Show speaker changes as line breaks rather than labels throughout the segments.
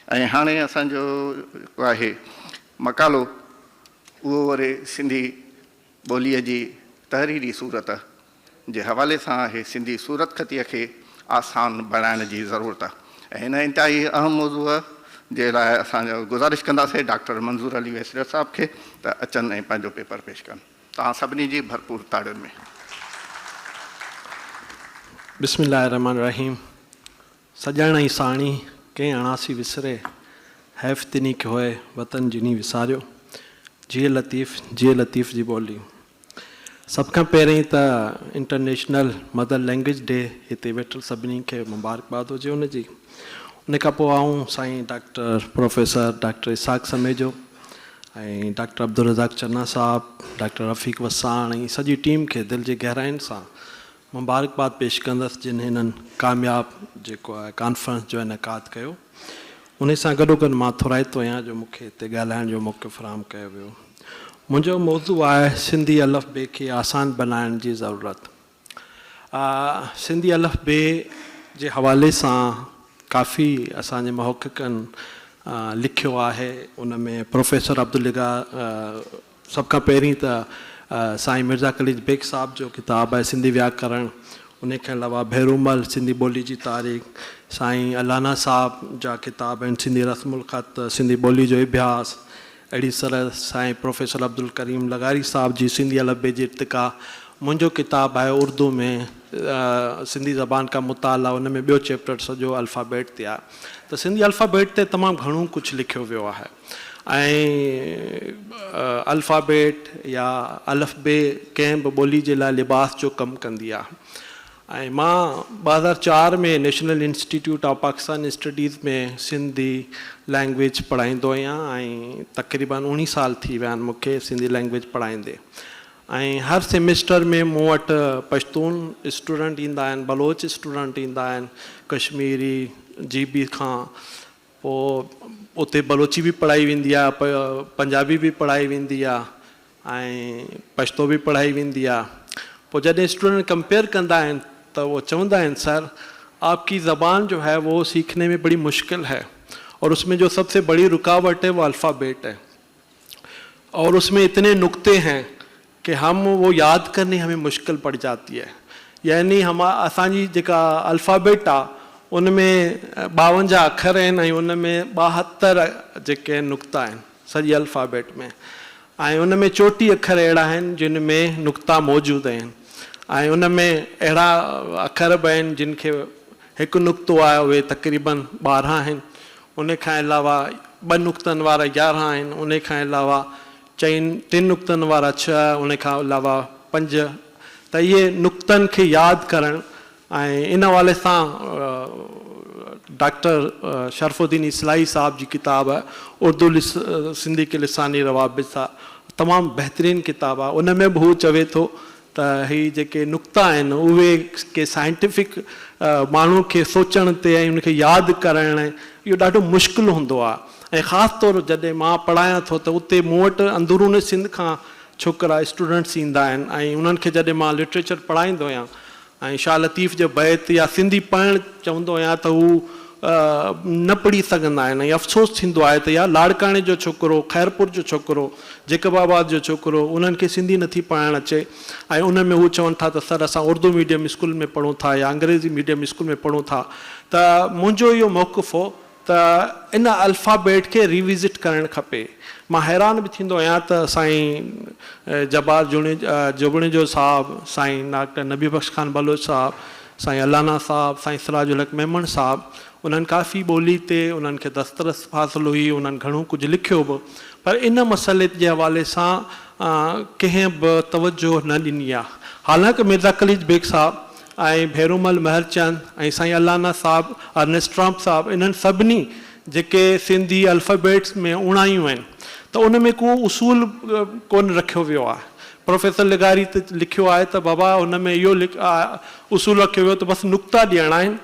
۽ هاڻي اسان جو جيڪو آهي مقالو اهو وري سنڌي ٻوليء جي تحريري صورت جي حوالي سان آهي، سنڌي صورتخطيء کي آسان بڻائڻ جي ضرورت. ۽ هن انتهائي اهم موضوع جي لاء اسان گذارش ڪنداسين ڊاڪٽر منظور علي ويسريو صاحب کي ته اچن ۽ پنهنجو پيپر پيش ڪن. توهان سڀني جي ڀرپور تاڙين ۾.
بسم الله الرحمٰن الرحيم سڄڻ ۽ ساڻيهه ڪنهن اڻاسي وسري، حيف تنهي کي هوء وطن جنهي وساريو. جيئي لطيف، جيئي لطيف جي ٻولي. سڀ کان پهرين ته انٽرنيشنل مدر لينگويج ڊي هتي ويٺل سڀني کي مبارڪباد هجي ان جي. ان کان پوء آئون سائين doctor professor doctor Ishaq Samejo ۽ doctor Abdul Razzaq Channa صاحب، ڊاڪٽر رفيق وساڻ ۽ سڄي ٽيم کي دل جي گهراين سان مبارڪباد پيش ڪندس جن هنن ڪامياب جيڪو آهي ڪانفرنس جو انعقاد ڪيو انهي سان گڏوگڏ مان ٿورائتو آهيان جو مون کي هتي ڳالهائڻ جو موقعو فراهم ڪيو ويو. منهنجو موضوع آهي سنڌي الف بي کي آسان بنائڻ جي ضرورت. سنڌي الف بي جي حوالي سان ڪافي اسان جي محققن لکيو آهي ان ۾ پروفيسر عبداللغا سڀ کان پهرين ته سائين مرزا قليچ بيگ صاحب جو ڪتاب آهي سنڌي وياڪرڻ، انهي کان علاوه ڀيرومل سنڌي ٻولي جي تاريخ، سائين الانا صاحب جا ڪتاب آهن سنڌي رسم الخط، سنڌي ٻولي جو اڀياس، اهڙي طرح سائين پروفيسر عبدالڪريم لغاري صاحب جي سنڌي الف بي جي ارتقا، منهنجو ڪتاب آهي اردو ۾ سنڌي زبان کا مطالعه ان ۾ ٻيو چيپٽر سڄو الفابيٽ تي آهي ته سنڌي الفابيٽ تي تمام گهڻو ڪجهه لکيو ويو آهي. ۽ الفابيٽ يا الف بي ڪنهن به ٻولي جي لاء لباس جو ڪم ڪندي آهي ۽ مان 2004 ۾ national institute of Pakistan studies ۾ Sindhi language پڙهائيندو آهيان ۽ تقريبن اوڻيهه سال ٿي ويا آهن مون کي سنڌي لينگويج پڙهائيندي ۽ هر سيمسٽر ۾ مون وٽ پشتون اسٽوڊنٽ ايندا آهن، بلوچ اسٽوڊنٽ ايندا آهن، ڪشميري، جي بي کان پوء اتي بلوچي به پڙهائي ويندي آهي، پنجابي به پڙهائي ويندي آهي ۽ پشتو به پڙهائي ويندي آهي. پوء جڏهن اسٽوڊنٽ ڪمپيئر ڪندا آهن ته اهو چوندا آهن سر آپ ڪي زبان جو هي وو سيکني ۾ بڙي مشڪل هي اور اس ۾ جو سب سي بڙي رڪاوٽ هي وو الفابيٽ هي اور اس ۾ اتني نقطي هين ڪي هم وو ياد ڪرني همين مشڪل پڙ جاتي هي يعني هم اسان جي جيڪا الفابيٽ آ ان ۾ 52 اکر آهن ۽ ان ۾ 72 جيڪي آهن نقطا آهن سڄي الفابيٽ ۾ ۽ ان ۾ 34 اکر اهڙا آهن جن ۾ نقطا موجود آهن ۽ ان ۾ اهڙا اکر به آهن جن کي هڪ نقطو آهي اهي تقريبن 12 آهن ان کان علاوه ٻه نقطن وارا 11 آهن ان کان علاوه چئن ٽن نقطن وارا ڇهه، ان کان علاوه پنج ته اهي نقطن کي ياد ڪرڻ ۽ ان حوالي سان ڊاڪٽر شرف الدين اصلاحي صاحب جي ڪتاب اردو سنڌي ڪي لساني روابط سا تمام بهترين ڪتاب آهي ان ۾ به هو چوي ٿو ته هي جيڪي نقطا آهن اهي ڪي سائنٽيفڪ ماڻهو کي سوچڻ تي ۽ ان کي ياد ڪرائڻ اهو ڏاڍو مشڪل هوندو آهي ۽ خاص طور جڏهن مان پڙهايان ٿو ته اتي مون وٽ اندرون سنڌ کان ڇوڪرا اسٽوڊنٽس ايندا آهن ۽ انهن کي جڏهن مان لٽريچر پڙهائيندو آهيان ۽ شاهه لطيف جو بيت يا سنڌي پڙهڻ چوندو آهيان ته هو نه پڙهي سگهندا آهن ۽ افسوس ٿيندو آهي ته يار لاڙڪاڻي جو ڇوڪرو، خيرپور جو ڇوڪرو، جيڪب آباد جو ڇوڪرو انهن کي سنڌي نٿي پڙهائڻ اچي ۽ ان ۾ هو چون ٿا ته سر اسان اردو ميڊيم اسڪول ۾ پڙهون ٿا يا انگريزي ميڊيم اسڪول ۾ پڙهون ٿا ته منهنجو اهو موقف هو ته ان الفابيٽ کي ري وزٽ ڪرڻ کپي. مان حيران به ٿيندو آهيان ته سائين جبار جوڻيجو صاحب، سائين ڊاڪٽر نبي بخش خان بلوچ صاحب، سائين الانا صاحب، سائين سراج الحق ميمڻ صاحب انهن ڪافي ٻولي تي انهن کي دسترس حاصل هئي، انهن گهڻو ڪجهه لکيو به پر ان مسئلي جي حوالي سان ڪنهن به توجهه نه ڏني آهي. حالانڪه مرزا قليچ بيگ صاحب ۽ ڀيرومل مهرچند ۽ سائين الانا صاحب، ارنيسٽ ٽرمپ صاحب انهن سڀني جيڪي سنڌي الفابيٽس ۾ اوڻايون آهن ته ان ۾ ڪو اصول ڪونه رکيو ويو آهي. پروفيسر لغاري ته لکيو آهي ته بابا ان ۾ اهو اصول رکيو ويو ته بس نقطا ڏيڻا آهن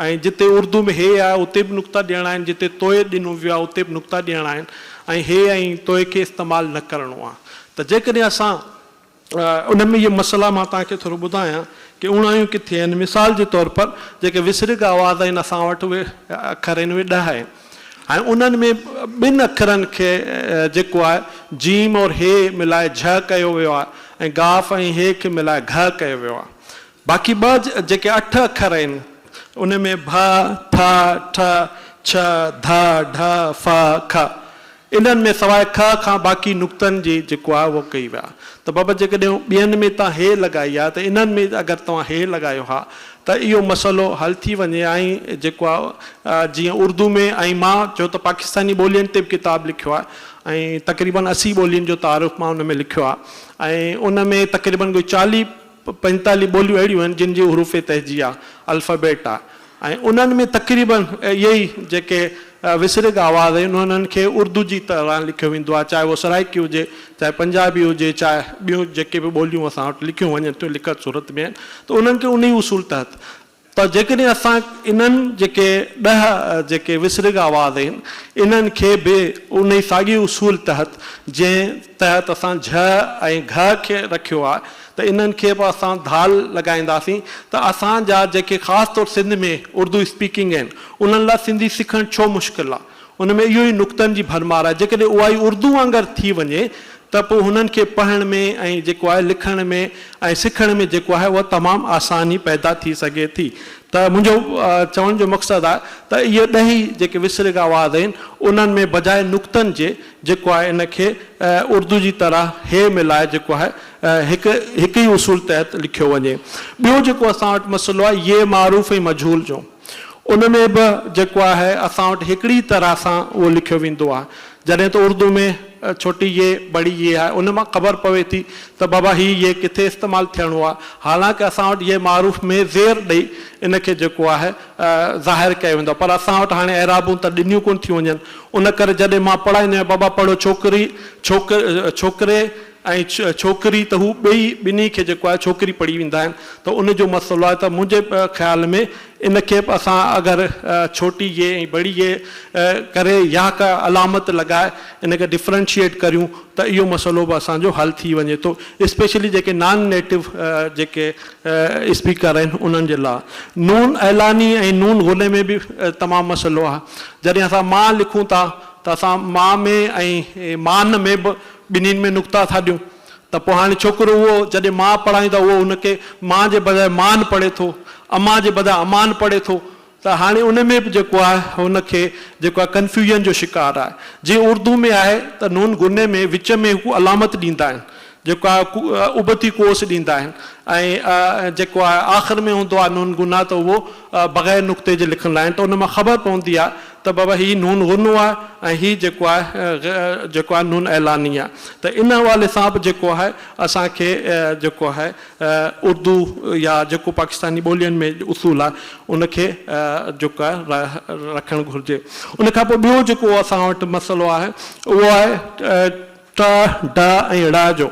۽ جتي اردو ۾ هي آهي اتي به نقطا ڏيڻا آهن جتي توئي ڏنو ويو آهي اتي به نقطا ڏيڻا آهن ۽ هي ۽ توئي کي استعمال نه ڪرڻو آهي ته جيڪڏهن اسان ان ۾ اهي مسئلا مان توهان کي ٿورو ٻڌايان ڪي اوڻايون ڪٿي آهن. مثال جي طور پر جيڪي وسرڳ آواز آهن اسان وٽ اهي اکر آهن اهي ڏهه آهن. هاڻي انهن ۾ ٻن اکرن کي جيڪو آهي جيم اور هي ملائي جهه ڪيو ويو آهي ۽ گاف ۽ هي کي ملائي گهه ڪيو ويو آهي. باقي ٻه جيڪي اٺ اکر آهن ان ۾ ڀ، ٿ، ٺ، ڇ، ڌ، ڍ، ف، کھ انهن ۾ سواء کھ کان باقي نقطن جي جيڪو آهي اهو ڪئي ويا ته بابا جيڪڏهن ٻين ۾ تان هي لڳائي آهي ته انهن ۾ اگر توهان هي لڳايو ها ته اهو مسئلو حل ٿي وڃي ها ۽ جيڪو آهي جيئن اردو ۾ ۽ مان چيو ته پاڪستاني ٻولين تي به ڪتاب لکيو آهي ۽ تقريبن 80 ٻولين جو تعارف مان ان ۾ لکيو آهي ۽ ان ۾ تقريبن ڪوئي 40 45 ٻوليون اهڙيون آهن جن جي حروف تهجيه، الفابيٽ، آهي ۽ انهن ۾ تقريباً اهي ئي جيڪي وسرڳ آواز آهن انهن کي اردو جي طرح لکيو ويندو آهي چاهي اهو سرائيڪي هجي چاهي پنجابي هجي چاهي ٻيون جيڪي به ٻوليون اسان وٽ لکيون وڃن ٿيون لکت صورت ۾ آهن ته انهن کي انهي اصول تحت ته جيڪڏهن اسان انهن جيڪي 10 جيڪي وسرڳ آواز آهن انهن کي به انهي ساڳئي اصول تحت جنهن تحت اسان جهه ۽ گهه کي رکيو آهي ته انهن کي به اسان ڌال لڳائينداسين ته اسان جا جيڪي خاص طور سنڌ ۾ اردو اسپيڪنگ آهن انهن لاء سنڌي سکڻ ڇو مشڪل آهي ان ۾ اهو ئي نقطن جي ڀرمار آهي جيڪڏهن اها ئي اردو وانگر ٿي وڃي ته پوء هنن کي پڙهڻ ۾ ۽ جيڪو آهي لکڻ ۾ ۽ سکڻ ۾ جيڪو آهي اها تمام آساني پيدا ٿي سگهي ٿي ته منهنجو چوڻ جو مقصد آهي ته اهي 10 ئي جيڪي وسرڳ آواز آهن انهن ۾ بجاء نقطن جي جيڪو آهي ان کي اردو جي طرح هي ملائي جيڪو آهي هڪ هڪ ئي اصول تحت لکيو وڃي. ٻيو جيڪو اسان وٽ مسئلو آهي يي معروف ۽ مجهول جو ان ۾ به جيڪو آهي اسان وٽ هڪڙي طرح سان اهو لکيو ويندو آهي جڏهن ته اردو ۾ ڇوٽي يي بڙي يي آهي ان مان خبر پوي ٿي ته بابا هي يي ڪٿي استعمال ٿيڻو آهي حالانڪه اسان وٽ يي معروف ۾ زير ڏئي ان کي جيڪو آهي ظاهر ڪيو ويندو آهي پر اسان وٽ هاڻي اعرابون ته ڏنيون ڪونه ٿيون وڃن ان ڪري جڏهن مان پڙهائيندو آهيان بابا پڙهو ڇوڪري ڇوڪري ۽ ڇوڪري ته هو ٻئي ٻنهي کي جيڪو آهي ڇوڪري پڙهي ويندا آهن ته ان جو مسئلو آهي ته منهنجي خيال ۾ ان کي به اسان اگر ڇوٽي يي ۽ بڙي يي ڪري يا ڪا علامت لڳائي ان کي ڊفرنشيئيٽ ڪريون ته اهو مسئلو به اسان جو حل ٿي وڃي ٿو اسپيشلي جيڪي نان نيٽو جيڪي اسپيڪر آهن انهن جي لاء. نون اعلاني ۽ نون غني ۾ به تمام مسئلو آهي جڏهن اسان مان لکون ٿا ته اسان مان ۾ ۽ مان ۾ به ٻنهين ۾ نقطا ٿا ڏيون ته پوء هاڻي ڇوڪرو اهو جڏهن مان پڙهايون ٿا اهو ان کي مان جي بجاء مان پڙهي ٿو، امان جي بداء امان پڙهي ٿو ته هاڻي ان ۾ به جيڪو آهي هن کي جيڪو آهي ڪنفيوزن جو شڪار آهي. جيئن اردو ۾ آهي ته نون غني ۾ وچ ۾ هو علامت ڏيندا آهن جيڪو آهي ابتي ڪوس ڏيندا آهن ۽ جيڪو آهي آخر ۾ هوندو آهي نون غنه ته اهو بغير نقطي جي لکندا آهن ته ان مان خبر پوندي آهي ته بابا هي نون غنو آهي ۽ هي جيڪو آهي جيڪو آهي نون اعلاني آهي ته ان حوالي سان به جيڪو آهي اسان کي جيڪو آهي اردو يا جيڪو پاڪستاني ٻولين ۾ اصول آهي ان کي جيڪو آهي رکڻ گهرجي. ان کان پوء ٻيو جيڪو اسان وٽ مسئلو آهي اهو آهي ٽ، ڊ ۽ ڙ جو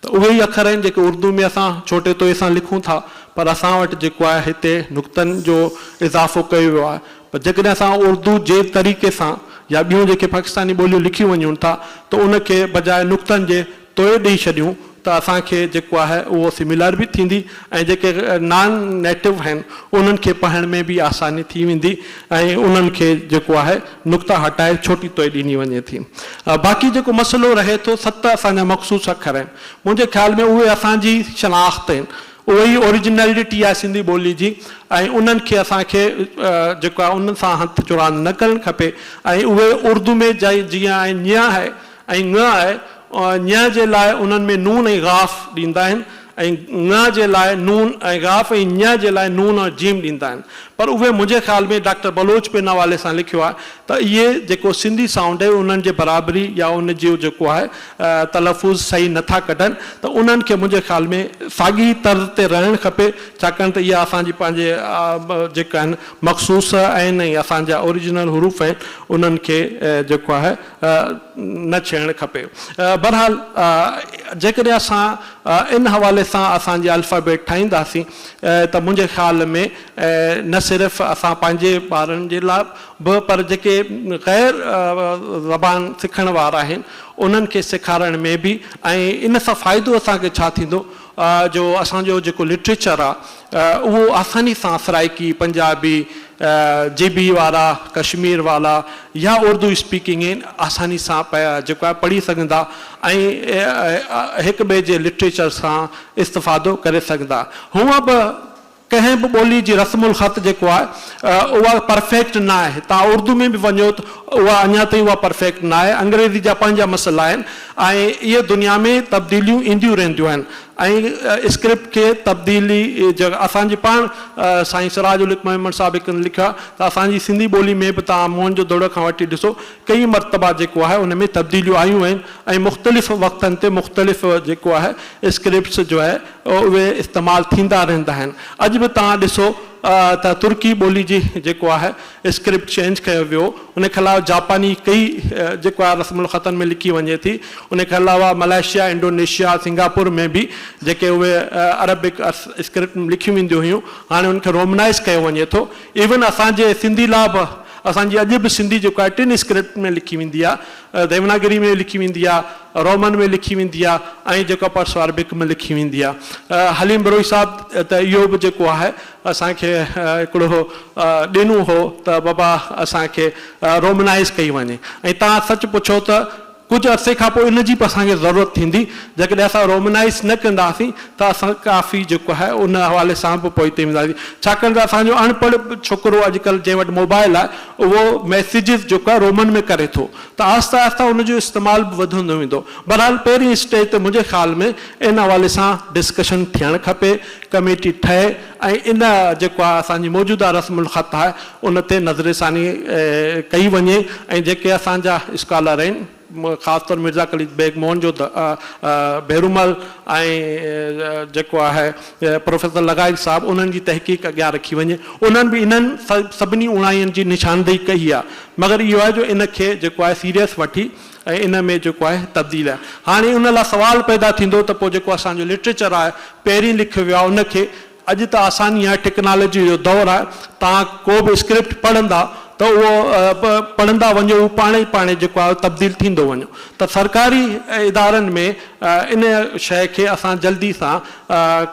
ته اهي ئي اکر آهن جيڪي اردو ۾ اسان ڇوٽي توئي سان لکون ٿا پر اسان وٽ جيڪو آهي هتي نقطن جو اضافو ڪيو ويو آهي پر جيڪڏهن اسان اردو جي طريقي سان يا ٻيون جيڪي پاڪستاني ٻوليون لکيون وڃون ٿا ته ان کي بجاء نقطن جي توئي ڏئي ڇڏيون ته اسان کي جيڪو آهي اهو سميلر به ٿيندي ۽ جيڪي نان نيٽو آهن انهن کي پڙهڻ ۾ به آساني ٿي ويندي ۽ انهن کي جيڪو آهي نقطا هٽائي ڇوٽي توئي ڏني وڃي ٿي. باقي جيڪو مسئلو رهي ٿو 7 اسان جا مخصوص اکر آهن. منهنجي خيال ۾ اهي اسان جي شناخت آهن. اهي ئي اوريجنلٽي آهي سنڌي ٻولي جي ۽ انهن کي اسان کي جيڪو آهي انهن سان هٿ چراند نه ڪرڻ کپي ۽ اهي اردو ۾ جيئن آهي ڃ آهي ۽ ڱ آهي، ڃ جي لاء انهن ۾ نون ۽ غاف ڏيندا آهن ۽ ڱ جي لاء نون ۽ غاف ۽ ڃ جي لاء نون ۽ جيم ڏيندا آهن پر اهي منهنجي خيال ۾ ڊاڪٽر بلوچ به ان حوالي سان لکيو آهي ته اهي جيڪو سنڌي سائونڊ آهي انهن جي برابري يا ان جو جيڪو آهي تلفظ صحيح نه ٿا ڪڍن ته انهن کي منهنجي خيال ۾ ساڳي طرز تي رهڻ کپي ڇاڪاڻ ته اها اسان جي پنهنجي جيڪا آهن مخصوص آهن ۽ اسان جا اوريجنل حروف آهن انهن کي جيڪو آهي نه ڇيڙڻ کپي. بھرحال جيڪڏهن اسان ان حوالي سان اسان جي الفابيٽ ٺاهينداسين ته منهنجي خيال ۾ نه صرف اسان پنهنجي ٻارن جي لاء به پر جيڪي غير زبان سکڻ وارا آهن انهن کي سيکارڻ ۾ به ۽ ان سان فائدو اسان کي ڇا ٿيندو جو اسان جو جيڪو لٽريچر آهي اهو آساني سان سرائيڪي، پنجابي،
جي بي وارا، ڪشمير وارا يا اردو اسپيڪنگ آهن آساني سان جيڪو آهي پڙهي سگهندا ۽ هڪ ٻئي جي لٽريچر سان استفادو ڪري سگهندا. هونء به ڪنهن به ٻولي جي رسم الخط جيڪو آهي اها پرفيڪٽ نه آهي. توهان اردو ۾ به وڃو ته اها اڃا تائين اها پرفيڪٽ نه آهي. انگريزي جا پنهنجا مسئلا آهن ۽ اهي دنيا ۾ تبديليون اينديون رهنديون آهن ۽ اسڪرپٽ کي تبديلي اسان جي پاڻ سائين سراج الحق ميمڻ صاحب هڪ هنڌ لکيو آهي ته اسان جي سنڌي ٻولي ۾ به توهان موهن جو دڙو کان وٺي ڏسو ڪيئي مرتبا جيڪو آهي ان ۾ تبديليون آيون آهن ۽ مختلف وقتن تي مختلف جيڪو آهي اسڪرپٽس جو آهي اهي استعمال ٿيندا رهندا آهن. اڄ به توهان ڏسو ته ترڪي ٻولي جي جيڪو آهي اسڪرپٽ چينج ڪيو ويو ان کان علاوه جاپاني ڪئي جيڪو آهي رسم الخطن ۾ لکي وڃي ٿي ان کان علاوه ملائيشيا انڊونيشيا سنگاپور ۾ به جيڪي اهي عربڪ اسڪرپٽ ۾ لکيون وينديون هيون هاڻي ان کي رومنائز ڪيو وڃي ٿو ايون اسان جي سنڌي لاء به اسان جي اڄ به سنڌي جيڪو آهي ٽن اسڪرپٽ ۾ لکي ويندي آهي ديوناگري ۾ لکي ويندي آهي رومن ۾ لکي ويندي آهي ۽ جيڪو پرسو عربڪ ۾ لکي ويندي آهي حليم بروهي صاحب ته اهو به جيڪو آهي اسان کي هڪڙو ڏنو هو ته بابا اسان کي رومنائيز ڪئي وڃي ۽ توهان سچ پڇو ته ڪجهه عرصي کان پوء ان جي به اسان کي ضرورت ٿيندي جيڪڏهن اسان رومنائيز نه ڪنداسين ته اسان ڪافي جيڪو آهي ان حوالي سان به پوئتي وينداسين ڇاڪاڻ ته اسان جو اڻ پڙهه ڇوڪرو اڄڪلهه جنهن وٽ موبائل آهي اهو ميسيجز جيڪو آهي رومن ۾ ڪري ٿو ته آهستي آهستي ان جو استعمال به وڌندو ويندو بهرحال پهرين اسٽيج تي منهنجي خيال ۾ ان حوالي سان ڊسڪشن ٿيڻ کپي ڪميٽي ٺهي ۽ ان جيڪو آهي اسان جي موجوده رسم الخط آهي ان تي نظر ثاني ڪئي وڃي ۽ جيڪي اسان جا اسڪالر آهن خاص طور مرزا قليچ بيگ موهن جو ڀيرومل ۽ جيڪو آهي پروفيسر لغاري صاحب انهن جي تحقيق اڳيان رکي وڃي انهن به انهن سڀني اوڻاين جي نشاندهي ڪئي آهي مگر اهو آهي جو ان کي جيڪو آهي سيريس وٺي ۽ ان ۾ جيڪو آهي تبديل آهي. هاڻي ان لاء سوال پيدا ٿيندو ته پوء جيڪو اسان جو لٽريچر آهي پهرين لکيو ويو آهي ان کي اڄ ته آساني آهي ٽيڪنالاجي جو دور آهي توهان ڪو به اسڪرپٽ پڙهندا ته اهو پڙهندا وڃو اهو پاڻ ئي پاڻ جيڪو آهي تبديل ٿيندو وڃو ته سرڪاري ادارن ۾ ان شيء کي اسان جلدي سان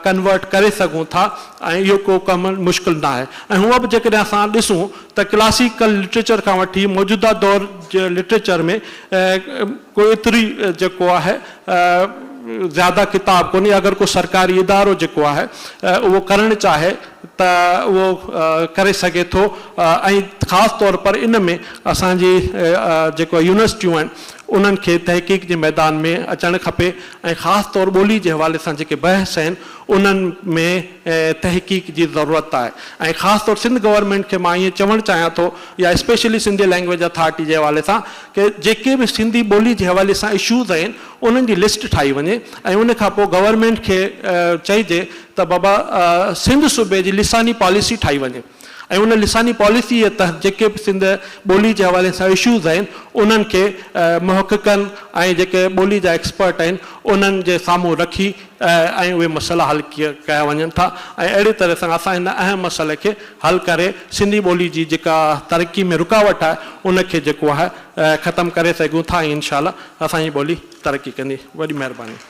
ڪنورٽ ڪري سگهون ٿا ۽ اهو ڪو ڪم مشڪل نه آهي ۽ هونء به جيڪڏهن اسان ڏسون ته ڪلاسيڪل لٽريچر کان وٺي موجوده دور جي لٽريچر ۾ ڪو ايتري جيڪو آهي زياده ڪتاب ڪونهي اگر ڪو سرڪاري ادارو جيڪو آهي اهو ڪرڻ چاهي ته اهو ڪري سگهي ٿو ۽ خاص طور پر ان ۾ اسان جي جيڪو يونيورسٽيون آهن انهن کي تحقيق جي ميدان ۾ اچڻ کپي ۽ خاص طور ٻولي جي حوالي سان جيڪي بحث آهن انهن ۾ تحقيق جي ضرورت آهي ۽ خاص طور سنڌ گورنمينٽ کي مان ائين چوڻ چاهيان ٿو يا اسپيشلي سنڌي لينگويج اٿارٽي جي حوالي سان ڪي جيڪي به سنڌي ٻولي جي حوالي سان اشوز آهن انهن جي لسٽ ٺاهي وڃي ۽ ان کان پوء گورنمينٽ کي چئجي ته بابا سنڌ صوبي جي لساني پاليسي ٺاهي وڃي ۽ ان لساني پاليسي جي تحت جيڪي به سنڌ ٻولي جي حوالي سان اشوز آهن انهن کي محققن ۽ جيڪي ٻولي جا ايڪسپرٽ آهن انهن جي سامهون رکي ۽ اهي مسئلا حل ڪيا وڃن ٿا ۽ اهڙي طرح سان اسان هن اهم مسئلي کي حل ڪري سنڌي ٻولي جي جيڪا ترقي ۾ رڪاوٽ آهي ان کي جيڪو آهي ختم ڪري سگهون ٿا ۽ انشاء الله اسان جي ٻولي ترقي ڪندي. وڏي مهرباني.